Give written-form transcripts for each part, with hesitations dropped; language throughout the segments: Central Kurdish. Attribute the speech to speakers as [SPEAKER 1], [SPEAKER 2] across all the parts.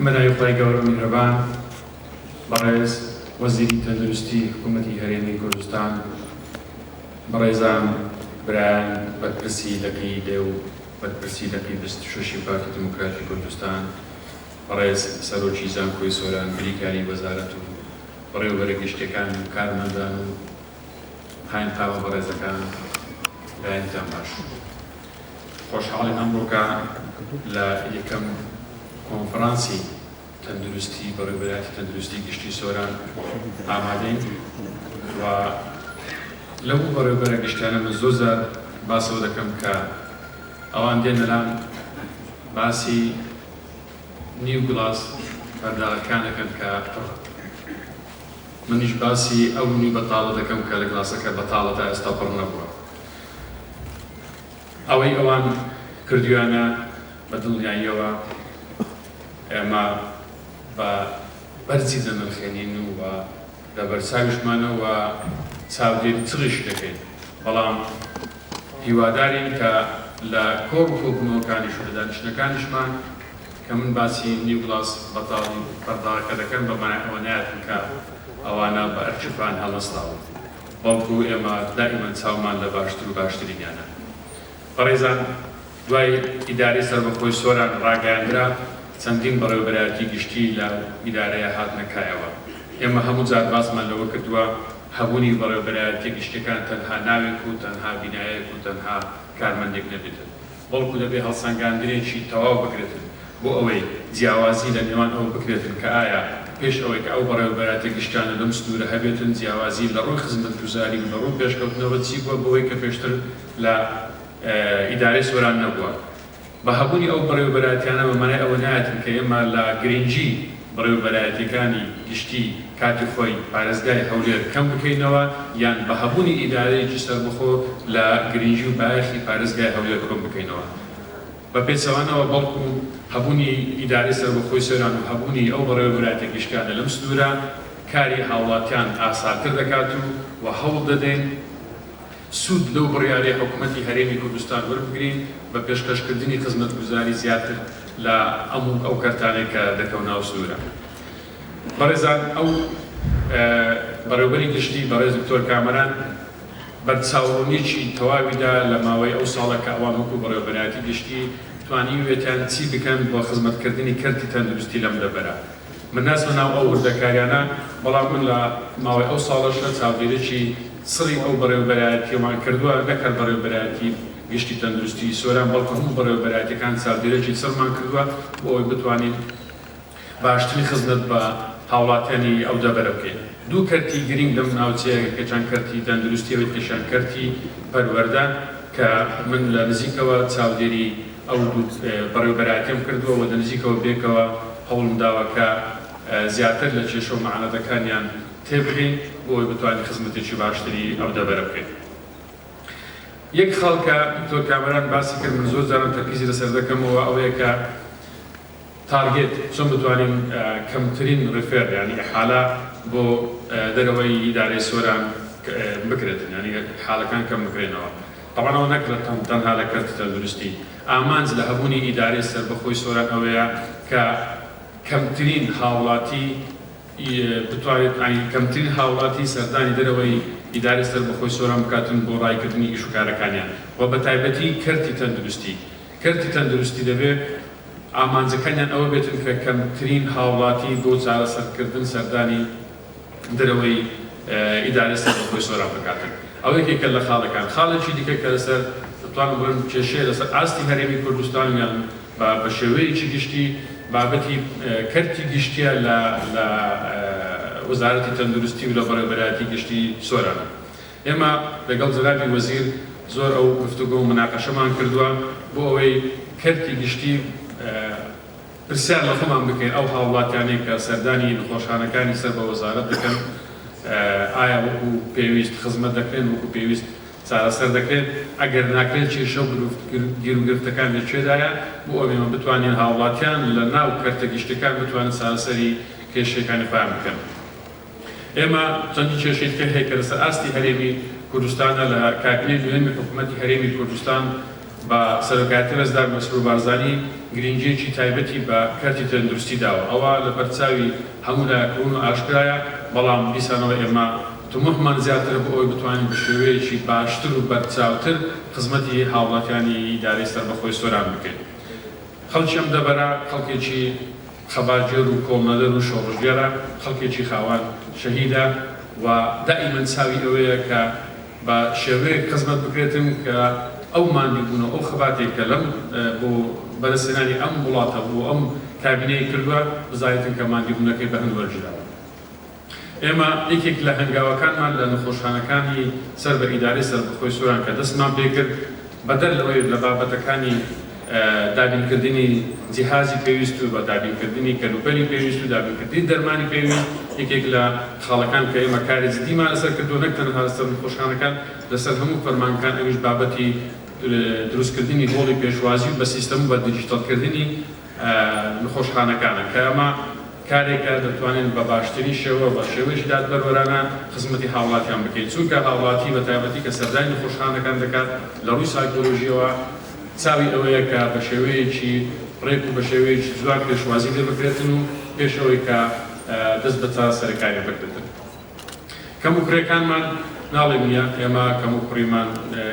[SPEAKER 1] بەناوی خوای گەورە و میهرەبان. بەڕێز وەزیری تەندروستی حکوومەتی هەرێمی کوردستان، بەڕێزان برایان بەرپرسی لقی دێ و بەرپرسی لقی 26 ی پارتی دیموکراتی کوردستان، بەڕێز سەرۆکی زانکۆی سۆران، بریکاری وەزارەت و بەڕێوەبەرە گشتیەکان و کارمەندان و قایمقامە بەڕێزەکان، بەیانیتان باش. خۆشحاڵین ئەمڕۆکە لە یەکەم کۆنفرانسی تەندروستی بەڕێوەبەرایەتی تەندروستی گشتی سۆران ئامادەین و لەو بەڕێوەبەرە گشتیانە من زۆر جار باسەوە دەکەم کە ئەوان دێنە لام باسی نیو گڵاس پەرداخەکان دەکەن کە پڕە، منیش باسی ئەو نیو بەتاڵە دەکەم کە لە گڵاسەکە بەتاڵە تا ئێستا پڕ نەبووە. ئەوەی ئەوان کردویانە بە دڵنیاییەوە ئێمە بە بەرزی دەنرخێنین و لە بەرچاویشمانە و چاودێری چڕیشی دەکەین، بەڵام هیوادارین کە لە کۆڕ و کۆبوونەوەکانیش و لە دانیشتنەکانیشمان کە من باسی نیو گڵاس بەتاڵی پەرداخەکە دەکەم بە مانای ئەوە نایەتن کە ئەوانە بە ئەرکی خۆیان هەڵنەستاون، بەڵکو ئێمە دائیمەن چاومان لە باشتر و باشترینیانە. بەڕێزان دوای ئیدارەی سەربەخۆی سۆران ڕاگەیاندرا، چەندین بەڕێوەبەرایەتی گشتی لە ئیدارەیە هاتنە کایەوە. ئێمە هەموو جار باسمان لەوە کردووە هەبوونی بەڕێوەبەرایەتیە گشتیەکان تەنها ناوێک و تەنها بینایەک و تەنها کارمەندێک نەبێتن، بەڵکو دەبێ هەڵسەنگاندنێکی تەواو بکرێتن بۆ ئەوەی جیاوازی لە نێوان ئەوە بکرێتن کە ئایا پێش ئەوەی کە ئەو بەڕێوەبەرایەتیە گشتیانە لەم سنوورە هەبێتن جیاوازی لە ڕووی خزمەتگوزاری و لە ڕووی پێشکەوتنەوە چی بووە بەوەی کە پێشتر لە ئیدارەی سۆران نەبووە. بە هەبوونی ئەو بەڕێوەبەرایەتیانە بە مانای ئەوە نایەتن کە ئێمە لە گرنگی بەڕێوەبەرایەتیەکانی گشتی کاتی خۆی پارێزگای هەولێر کەم بکەینەوە یان بە هەبوونی ئیدارەیەکی سەربەخۆ لە گرنگی و بایەخی پارێزگای هەولێر کۆم بکەینەوە. بە پێچەوانەوە بەڵکو هەبوونی ئیدارەی سەربەخۆی سۆران و هەبوونی ئەو بەڕێوەبەرایەتیە گشتیانە لەم سنوورە کاری هاوڵاتیان ئاسانتر دەکات و و هەوڵ دەدەین سوود لەو بڕیارەی حکومەتی هەرێمی کوردستان وەربگرین بە پێشکەشکردنی خزمەتگوزاری زیاتر لە ئەم و ئەو کەرتانەی کە دەکەونە ئەو سنوورە. بەڕێزان ئەو بەڕێوبەری گشتی بەڕێز دکتۆر کامەران بەرچاوڕوونیی تەواوی دا لە ماوەی ئەو ساڵە کە ئەوان وەکوو بەڕێوەبەرایەتی گشتی توانیویەتیان چی بکەن بۆ خزمەتکردنی کەرتی تەندروستی لەم دەڤەرە. من ناچمە ناو ئەو وردەکاریانە، بەڵام من لە ماوەی ئەو ساڵەشدا چاودێریی چڕی ئەو بەڕێوەبەرایەتییەمان کردووە، نەک هەر بەڕێوەبەرایەتی گشتی تەندروستیی سۆران، بەڵکو هەموو بەڕێوەبەرایەتییەکان چاودێریی چڕمان کردووە بۆ ئەوەی بتوانین باشترین خزمەت بە هاوڵاتیانی ئەو دەڤەرە بکەین. دوو کەرتی گرینگ لەم ناوچەیە یەکێکیان کەرتی تەندروستییە و یەکێکیان کەرتی پەروەردە کە من لە نزیکەوە چاودێری ئەو دوو بەڕێوەبەرایەتیەم کردووە و لە نزیکەوە بێکەوە هەوڵم داوە کە زیاتر لە کێشە و مەعانەتەکانیان تێبگەین بۆ ئەوەی بتوانین خزمەتێکی باشتری ئەو دەڤەرە بکەین. یەک خاڵ کە دکتۆر کامەران باسی کرد من زۆر جاران تەرکیزی لەسەر دەکەمەوە ئەوەیە کە target چۆن بتوانین کەمترین refer یانی ئیحالە بۆ دەرەوەی ئیدارەی سۆران بکرێتن یانی ئیحالەکان کەم بکرێنەوە. تەبعەن ئەوە نەک تەنها لە کەرتی تەندروستی، ئامانج لە هەبوونی ئیدارەی سەربەخۆی سۆران ئەوەیە کە کەمترین هاوڵاتی بتوانێت یانی کەمترین هاوڵاتی سەردانی دەرەوەی ئیدارەی سەربەخۆی سۆران بکاتن بۆ ڕایکردنی ئیش و کارەکانیان و بە تایبەتی کەرتی تەندروستی. کەرتی تەندروستی دەبێ ئامانجەکانیان ئەوە بێتن کە کەمترین هاوڵاتی بۆ چارەسەرکردن سەردانی دەرەوەی ئیدارەی سەربەخۆی سۆران بکاتن. ئەوە یەکێکە لە خاڵەکان. خاڵێکی دیکە کە لەسەر دەتوانم بڵێم کێشەیە لەسەر ئاستی هەرێمی کوردستان یان بە بە شێوەیەکی گشتی بابەتی کەرتی گشتیە لە لە وەزارەتی تەندروستی و لە بەڕێوەبەرایەتی گشتی سۆران. ئێمە لەگەڵ جەنابی وەزیر زۆر ئەو گفتوگۆ و موناقەشەمان کردووە بۆ ئەوەی کەرتی گشتی پرسیار لە خۆمان بکەین ئەو هاوڵاتیانەی کە سەردانی نەخۆشخانەکانی سەر بە وەزارەت دەکەن ئایا وەکو پێویست خزمەت دەکرێن، وەکو پێویست چارەسەر دەکرێن، ئەگەر ناکرێن کێشە و گیروگرفتەکان لە کوێدایە بۆ ئەوەی ئێمە بتوانین هاوڵاتیان لە ناو کەرتە گشتیەکان بتوانن چارەسەری کێشەکانی خۆیان بکەن. ئێمە چەندین کێشەی تر هەیە کە لەسەر ئاستی هەرێمی کوردستانە لە کابینەی نوێمی حکوومەتی هەرێمی کوردستان. بە سەرۆکایەتی ڕێزدار مەسرور بارزانی گرنگییەکی تایبەتی بە کەرتی تەندروستی داوە، ئەوە لە بەرچاوی هەموو لایەک ڕوون و ئاشکرایە، بەڵام دیسانەوە ئێمە تموحمان زیاترە بۆ ئەوەی بتوانین بە شێوەیەکی باشتر و بەرچاوتر خزمەتی هاوڵاتیانی ئیدارەی سەربەخۆی سۆران بکەین. خەڵکی ئەم دەڤەرە خەڵکێکی خەباتگێر و کۆڵنەدەر و شۆڕشگێرە، خەڵکێکی خاوەن شەهیدە و دائیمەن چاوی ئەوەیە کە بە شێوەیەک خزمەت بکرێتن کە ئەو ماندووبوون و ئەو خەباتەی کە لەم بۆ بەدەستهێنانی ئەم وڵاتە بۆ ئەم کابینەیە کردووە بزانێتن کە ماندووبوونەکەی بە هەند وەرگیراوە. ئێمە یەکێک لە هەنگاوەکانمان لە نەخۆشخانەکانی سەر بە ئیدارەی سەربەخۆی سۆران کە دەستمان پێکرد، بەدەر لەوەی لە بابەتەکانی دابینکردنی جیهازی پێویست و بە دابینکردنی کەلوپەلی پێویست و دابینکردنی دەرمانی پێویست، یەکێک لە خاڵەکان کە ئێمە کاری جدیمان لەسەر کردووە نەک تەنها لەسەر نەخۆشخانەکان، لەسەر هەموو فەرمانگەکان ئەویش بابەتی دروستکردنی هۆڵی پێشوازی و بە سیستەم و بە دیجیتەڵکردنی نەخۆشخانەکانە کە ئەمە کارێکە دەتوانین بە باشترین شێوە بە شێوەیەکی دادپەروەرانە خزمەتی هاوڵاتیان بکەین، چونکە هاوڵاتی بە تایبەتی کە سەردانی نەخۆشخانەکان دەکات لە ڕووی سایکۆلۆژییەوە چاوی ئەوەیە کە بە شێوەیەکی ڕێک و بە شێوەیەکی جوان پێشوازی لێ بکرێتن و پێش ئەوەی کە دەست بە چارەسەرەکانی بکرێتن. کەموکوڕیەکانمان ناڵێم نییە، ئێمە کەموکوڕیمان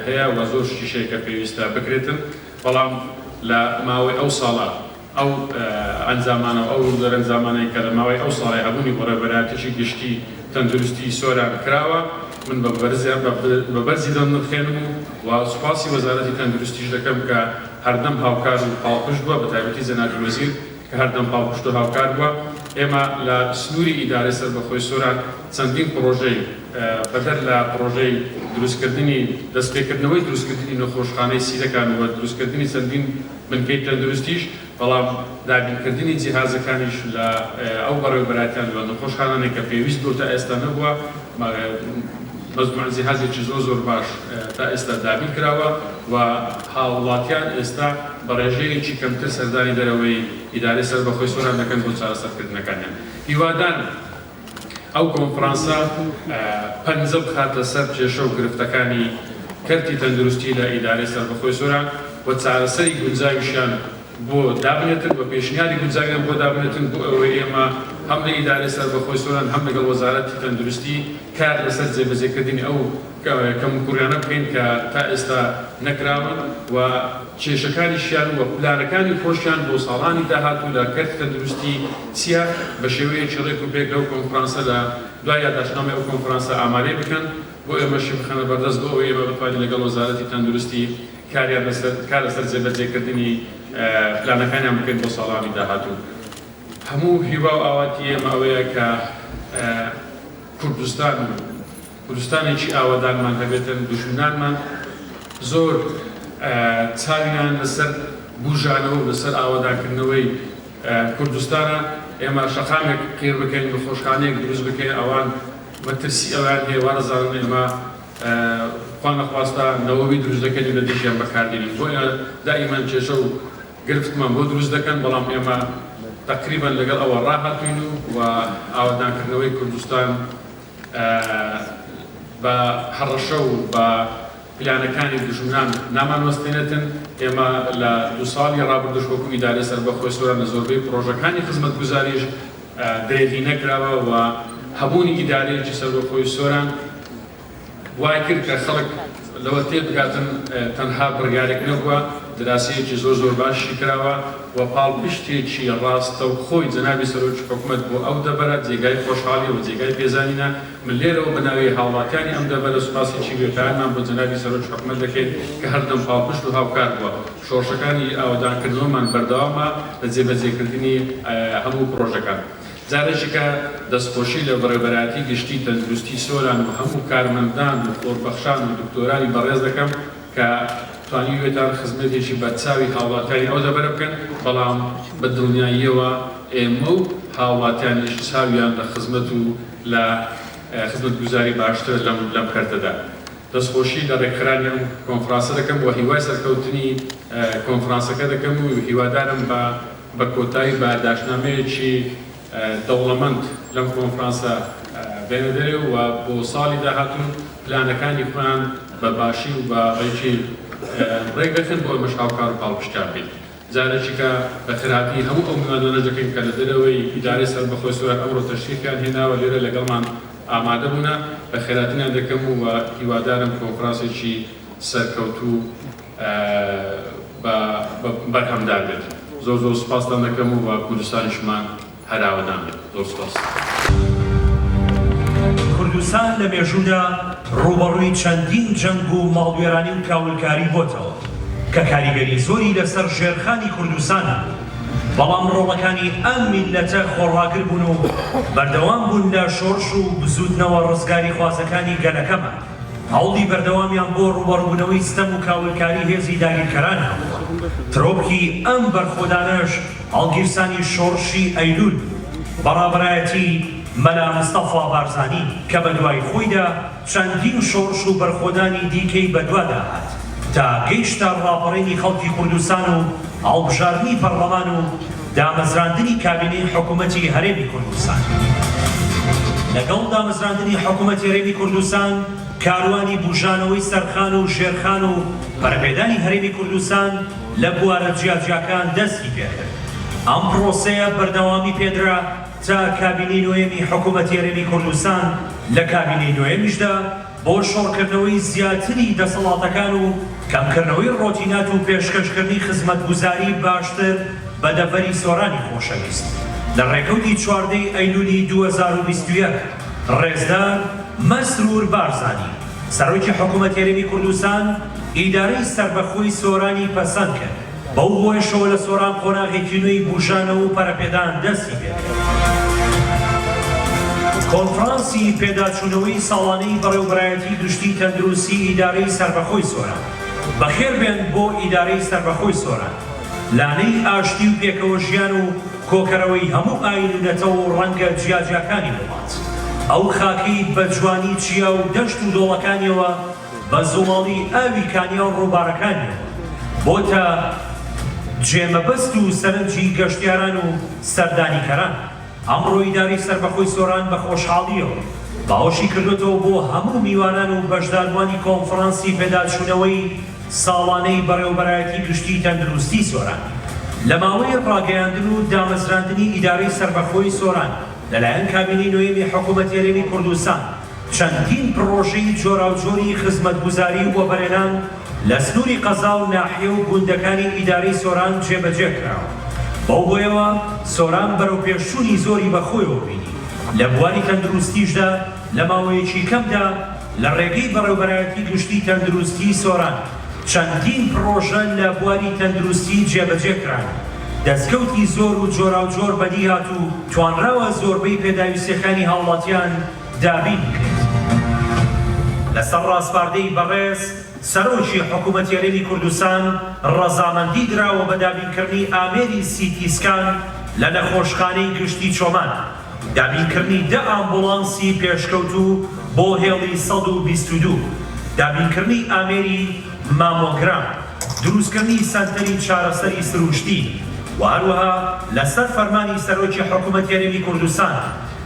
[SPEAKER 1] هەیە و زۆر شتیش هەیە کە پێویستە بکرێتن، بەڵام لە ماوەی ئەو ساڵە ئەو ئەنجامانە و ئەو دەرەنجامانەی کە لە ماوەی ئەو ساڵەی هەبوونی بەڕێوەبەرایەتیی گشتی تەندروستی سۆران کراوە، من بە بە بەرزی دەنرخێنم و سوپاسی وەزارەتی تەندروستیش دەکەم کە هەردەم هاوکار و پاڵپشت بووە، بەتایبەتی جەنابی وەزیر کە هەردەم پاڵپشت و هاوکار بووە. ئێمە لە سنووری ئیدارەی سەربەخۆی سۆران چەندین پڕۆژەی بەدەر لە پڕۆژەی دروستکردنی دەستپێکردنەوەی دروستکردنی نەخۆشخانەی سیلەکان و دروستکردنی چەندین بنکەی تەندروستیش، بەڵام دابینکردنی جیهازەکانیش لە ئەو بەڕێوەبەرایەتیان لە نەخۆشخانانەی کە پێویست بووە تا ئێستا نەبووە، مەجموعە جیهازێکی زۆر زۆر باش تا ئێستا دابین کراوە و هاوڵاتیان ئێستا بە ڕێژەیەکی کەمتر سەردانی دەرەوەی ئیدارەی سەربەخۆی سۆران دەکەن بۆ چارەسەرکردنەکانیان. هیوادارم ئەو کۆنفرانسە پەنجە بخاتە سەر کێشە و گرفتەکانی کەرتی تەندروستی لە ئیدارەی سەربەخۆی سۆران و چارەسەری گونجاویشیان بۆ دابنێتن و پێشنیاری گونجاویان بۆ دابنێتن بۆ ئەوەی ئێمە هەم لە ئیدارەی سەربەخۆی سۆران هەم لەگەڵ وەزارەتی تەندروستی کار لەسەر جێبەجێکردنی ئەو کەموکوڕیانە بکەین کە تا ئێستا نەکراون و کێشەکانیشیان و پلانەکانی خۆشیان بۆ ساڵانی داهاتوو لە کەرتی تەندروستی چییە بە شێوەیەکی ڕێک و پێک لەو کۆنفرانسە لە دوای یاداشتنامەی ئەو کۆنفرانسە ئامادەی بکەن بۆ ئێمەشی بخەنە بەردەست بۆ ئەوەی ئێمە بتوانین لەگەڵ وەزارەتی تەندروستی کاریان لەسەر کار لەسەر جێبەجێکردنی پلانەکانیان بکەین بۆ ساڵانی داهاتوو. هەموو هیوا و ئاواتی ئێمە ئەوەیە کە کوردستان و کوردستانێکی ئاوەدانمان هەبێتن، دوژمنانمان زۆر چاویان لەسەر بوژانەوە و لەسەر ئاوەدانکردنەوەی کوردستانە، ئێمە شەقامێک قیر بکەین، نەخۆشخانەیەک دروست بکەین، ئەوان مەترسی ئەوەیان هەیە وادەزانن ئێمە خوا نەخواستە نەوەوی دروست دەکەین و لە دژیان بەکاردێنین، بۆیە دائیمەن کێشە و گرفتمان بۆ دروست دەکەن، بەڵام ئێمە تەقریبەن لەگەڵ ئەوە ڕاهاتووین و ئاوەدانکردنەوەی کوردستان بە هەڕەشە و بە پلانەکانی دوژمنان نامانوەستێنێتن، ئێمە لە دووساڵی ڕابردووش وەکو ئیدارەی سەربەخۆی سۆران لە زۆربەی پڕۆژەکانی خزمەتگوزاریش درێغی نەکراوە و هەبوونی ئیدارەیەکی سەربەخۆی سۆران وای کرد کە خەڵک لەوە تێبگاتن تەنها بڕیارێک نەبووە، دراسەیەکی زۆر زۆر باشی کراوە و پاڵپشتێکی ڕاستەوخۆی جەنابی سەرۆکی حکومەت بۆ ئەو دەڤەرە جێگای خۆشحاڵیە و جێگای پێزانینە، من لێرەوە بە ناوی هاوڵاتیانی ئەم دەڤەرە سوپاسێکی بێپایانمان بۆ جەنابی سەرۆکی حکومەت دەکەین کە هەردەم پاڵپشت و هاوکار بووە. شۆڕشەکانی ئاوەدانکردنەوەمان بەردەوامە لە جێبەجێکردنی هەموو پڕۆژەکان. جارێکیکە دەستخۆشی لە بەڕێوەبەرایەتی گشتی تەندروستی سۆران و هەموو کارمەندان و خۆڕبەخشان و دکتۆرانی بەڕێز دەکەم کە توانیوێتان خزمەتێکی بەرچاوی هاوڵاتیانی ئەو دەڤەرە بکەن، بەڵام بە دڵنیاییەوە ئێمە و هاوڵاتیانیش چاویان لە خزمەت و لە خزمەتگوزاری باشترە لەم کەرتەدا. دەستخۆشی لە ڕێکخەرانی ئەم کۆنفرانسە دەکەم و هیوای سەرکەوتنی کۆنفرانسەکە دەکەم و هیوادارم بە بە کۆتایی بە یاداشتنامەیەکی دەوڵەمەند لەم کۆنفرانسە بێنە دەرێ و بۆ ساڵی داهاتوو پلانەکانی خۆیان بە باشی و بە ڕێکی. ڕێک دەخەن بۆ ئێمەش هاوکار و پاڵپشتیان بین. جارێکیکە بەخێرهاتنی هەموو ئەو میوانانەش دەکەین کە لە دەرەوەی ئیدارەی سەربەخۆی سۆران ئەمڕۆ تەشریفیان هێناوە لێرە لەگەڵمان ئامادە بوونە، بەخێرهاتنیان دەکەم و هیوادارم کۆنفرانسێکی سەرکەوتوو بە بەرهەمدار بێت. زۆر زۆر سوپاستان دەکەم و کوردستانیشمان هەر ئاوەدان بێت. زۆر سوپاس.
[SPEAKER 2] کوردستان لە مێژوودا ڕووبەڕووی چەندین جەنگ و ماڵوێرانی و کاولکاری بۆتەوە کە کاریگەری زۆری لەسەر ژێرخانی کوردستان هەبوو، بەڵام ڕۆڵەکانی ئەم میللەتە خۆڕاگر بوون و بەردەوام بوون لە شۆڕش و بزووتنەوە ڕزگاریخوازەکانی گەلەکەمان. هەوڵی بەردەوامیان بۆ ڕووبەڕووبوونەوەی ستەم و کاولکاری هێزی داگیرکەران هەبووە. ترۆپکی ئەم بەرخۆدانەش هەڵگیرسانی شۆڕشی ئەیلوول بوو بە ڕابەرایەتی مەلا مستەفا بارزانی کە بەدوای خۆیدا چەندین شۆڕش و بەرخۆدانی دیکەی بەدوادا هات تا گەیشتە ڕاپەڕینی خەڵکی کوردستان و هەڵبژاردنی پەڕڵەمان و دامەزراندنی کابینەی حکومەتی هەرێمی کوردستان. لەگەڵ دامەزراندنی حکومەتی هەرێمی کوردستان، کاروانی بوژانەوەی سەرخان و ژێرخان و پەرەپێدانی هەرێمی کوردستان لە بوارە جیاجیاکان دەستی پێکرد. ئەم پڕۆسەیە بەردەوامی پێدرا تا کابینەی نۆیەمی حکومەتی هەرێمی کوردستان، لە کابینەی نۆیەمیشدا، بۆ شۆڕکردنەوەی زیاتری دەسەڵاتەکان و کەمکردنەوەی ڕۆتینات و پێشکەشکردنی خزمەتگوزاری باشتر بە دەڤەری سۆرانی خۆشەویست لە ڕێکەوتی 14 ی ئەیلولی 2021 ڕێزدار مەسرور بارزانی سەرۆکی حکومەتی هەرێمی کوردستان ئیدارەی سەربەخۆی سۆرانی پەسەند کرد. بەو هۆیەشەوە لە سۆران قۆناغێکی نوێی بوژانەوە و پەرەپێدان دەستی پێکرد. کۆنفرانسی پێداچوونەوەی ساڵانەی بەڕێوبەرایەتی گشتی تەندروستی ئیدارەی سەربەخۆی سۆران. بەخێربێن بۆ ئیدارەی سەربەخۆی سۆران، لانەی ئاشتی و پێکەوەژیان و کۆکەرەوەی هەموو ئایین و نەتەوە و ڕەنگە جیاجیاکانی وڵات. ئەو خاکەی بە جوانی چیا و دەشت و دۆڵەکانیەوە بە زوڵاڵی ئاوی کانیا و ڕووبارەکانیەوە بۆتە جێ مەبەست و سەرنجی گەشتیاران و سەردانیکەران. ئەمڕۆ ئیدارەی سەربەخۆی سۆران بە خۆشحاڵییەوە باوەشی کردۆتەوە بۆ هەموو میوانان و بەشداربووانی کۆنفرانسی پێداچوونەوەی ساڵانەی بەڕێوەبەرایەتی گشتی تەندروستی سۆران لە ماوەی ڕاگەیاندن و دامەزراندنی ئیدارەی سەربەخۆی سۆران لەلایەن کابینەی نۆیەمی حکوومەتی هەرێمی کوردستان. چەندین پڕۆژەی جۆراوجۆری خزمەتگوزاری و وەبەرهێنان لە سنووری قەزا و ناحیە و گوندەکانی ئیدارەی سۆران جێبەجێ کراوە، بەو هۆیەوە سۆران بەرەوپێشچوونی زۆری بەخۆیەوە بینی، لە بواری تەندروستیشدا لە ماوەیەکی کەمدا لە ڕێگەی بەڕێوبەرایەتی گشتی تەندروستیی سۆران چەندین پڕۆژە لە بواری تەندروستی جێبەجێ کران و دەستکەوتی زۆر و جۆراوجۆر بەدیهات و توانراوە زۆربەی پێداویستیەکانی هاوڵاتیان دابین بکرێت. لەسەر ڕاسپاردەی بەڕێز سەرۆکی حکومەتی هەرێمی کوردستان ڕەزامەندی دراوە بە دابینکردنی ئامێری CT scan لە نەخۆشخانەی گشتی چۆمان، دابینکردنی دە ئامبوڵانسی پێشکەوتوو بۆ هێڵی 122، دابینکردنی ئامێری مامۆگرام، دروستکردنی سەنتەری چارەسەری سروشتی و هەروەها لەسەر فەرمانی سەرۆکی حکومەتی هەرێمی کوردستان،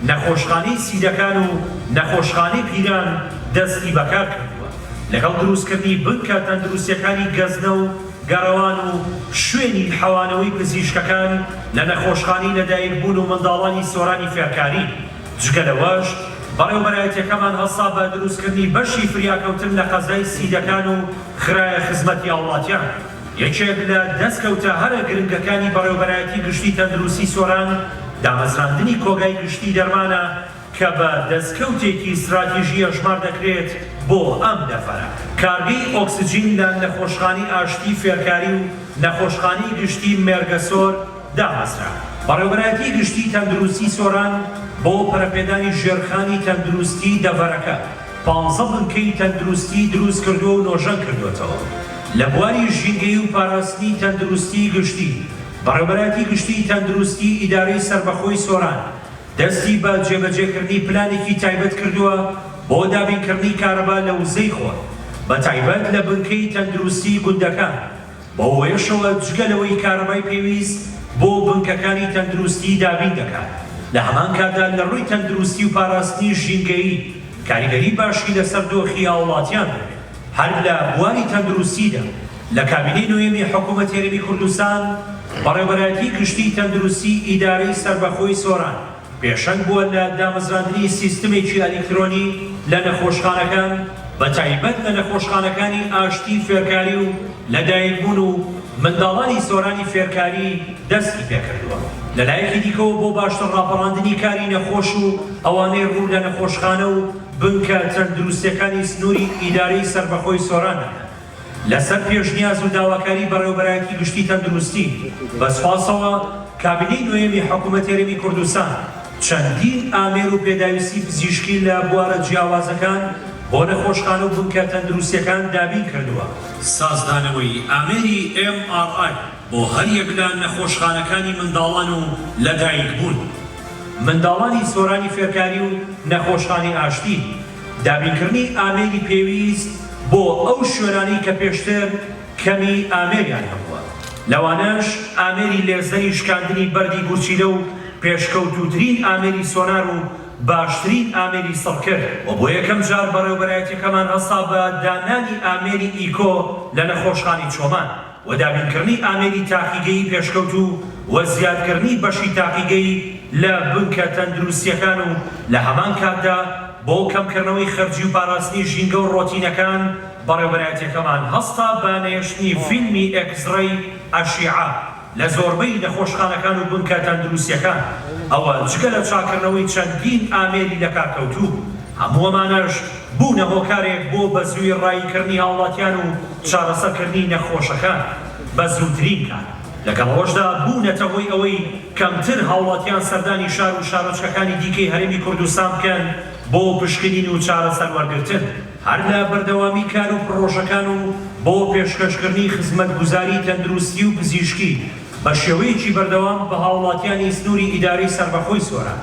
[SPEAKER 2] نەخۆشخانەی سیدەکان و نەخۆشخانەی پیران دەستی بەکار کردووە، لەگەڵ دروستکردنی بنکە تەندروستیەکانی گەزنە و گەڕەوان و شوێنی حەوانەوەی پزیشکەکان لە نەخۆشخانەی لەدایکبوون و منداڵانی سۆرانی فێرکاری. جگە لەوەش بەڕێوبەرایەتیەکەمان هەستا بە دروستکردنی بەشی فریاکەوتن لە قەزای سیدەکان و خرایە خزمەتی هاوڵاتیان. یەکێک لە دەستکەوتە هەرە گرنگەکانی بەڕێوەبەرایەتی گشتی تەندروستی سۆران، دامەزراندنی کۆگای گشتی دەرمانە کە بە دەستکەوتێکی ستراتیژی ئەژمار دەکرێت بۆ ئەم دەڤەرە. کارگەی ئۆکسجین لە نەخۆشخانەی ئاشتی فێرکاری و نەخۆشخانەی گشتی مێرگەسۆر دامەزرا. بەڕێوەبەرایەتی گشتی تەندروستی سۆران بۆ پەرەپێدانی ژێرخانی تەندروستی دەڤەرەکە، پانزە بنکەی تەندروستی دروست کردووە و نۆژەن کردووەتەوە. لە بواری ژینگەیی و پاراستنی تەندروستیی گشتی، بەڕێوەبەرایەتی گشتیی تەندروستیی ئیدارەی سەربەخۆی سۆران دەستی بە جێبەجێکردنی پلانێکی تایبەت کردووە بۆ دابینکردنی کارەبا لە وزەی خۆر، بەتایبەت لە بنکەی تەندروستیی گوندەکان. بەو هۆیەشەوە جگە لەوەی کارەبای پێویست بۆ بنکەکانی تەندروستی دابین دەکات، لە هەمان کاتدا لە ڕووی تەندروستی و پاراستنی ژینگەیی کاریگەری باشی لەسەر دۆخی هاوڵاتیان دەبێت. هەر لە بواری تەندروستیدا. لە کابینەی نۆیەمی حکوومەتی هەرێمی کوردستان، بەڕێوەبەرایەتی گشتیی تەندروستی ئیدارەی سەربەخۆی سۆران پێشەنگ بووە لە دامەزراندنی سیستمێکی ئەلیکترۆنی لە نەخۆشخانەکان بەتایبەت لە نەخۆشخانەکانی ئاشتی فێرکاری و لەدایکبوون و منداڵانی سۆرانی فێرکاری دەستی پێکردووە. لەلایەکی دیکەوە بۆ باشتر ڕاپەڕاندنی کاری نەخۆش و ئەوانەی ڕوو لە نەخۆشخانە و بنکە تەندروستیەکانی سنووری ئیدارەی سەربەخۆی سۆران دەکەن لەسەر پێشنیاز و داواکاری بەڕێوەبەرایەتی گشتی تەندروستی، بە سوپاسەوە کابینەی نۆیەمی حکومەتی هەرێمی کوردستان چەندین ئامێر و پێداویستی پزیشکی لە بوارە جیاوازەکان بۆ نەخۆشخانە و بنکە تەندروستیەکان دابین کردووە. سازدانەوەی ئامێری MRI بۆ هەریەک لە نەخۆشخانەکانی منداڵان و لەدایکبوون. منداڵانی سۆرانی فێرکاری و نەخۆشخانەی ئاشتی، دابینکردنی ئامێری پێویست بۆ ئەو شوێنانەی کە پێشتر کەمی ئامێریان هەبووە، لەوانەش ئامێری لێزەری شکاندنی بەردی گورچیلە و پێشکەوتووترین ئامێری سۆنار و باشترین ئامێری سڕکرد و بۆ یەکەم جار بەڕێوەبەرایەتیەکەمان هەستا بە دانانی ئامێری ئیکۆ لە نەخۆشخانەی چۆمان. و دابینکردنی ئامێری تاقیگەیی پێشکەوتوو و زیادکردنی بەشی تاقیگەیی لە بنکە تەندروستییەکان و لە هەمان کاتدا بۆ کەمکردنەوەی خەرجی و پاراستنی ژینگە و ڕۆتینەکان بەڕێوبەرایەتیەکەمان هەستا بە نەهێشتنی فیلمی ئێکس-ڕەی ئەشیعە لە زۆربەی نەخۆشخانەکان و بنکە تەندروستیەکان، ئەوە جگە لە چاککردنەوەی چەندین ئامێری لەکارکەوتوو. هەموو ئەمانەش بوونە هۆکارێک بۆ بەزووی ڕاییکردنی هاوڵاتیان و چارەسەرکردنی نەخۆشەکان بە زووترین کات، لەگەڵ ئەوەشدا بوونەتە هۆی ئەوەی کەمتر هاوڵاتیان سەردانی شار و شارۆچکەکانی دیکەی هەرێمی کوردستان بکەن بۆ پشکنین و چارەسەر وەرگرتن. هەر لە بەردەوامی کار و پڕۆژەکان و بۆ پێشکەشکردنی خزمەتگوزاری تەندروستی و پزیشکی بە شێوەیەکی بەردەوام بە هاوڵاتیانی سنووری ئیدارەی سەربەخۆی سۆران.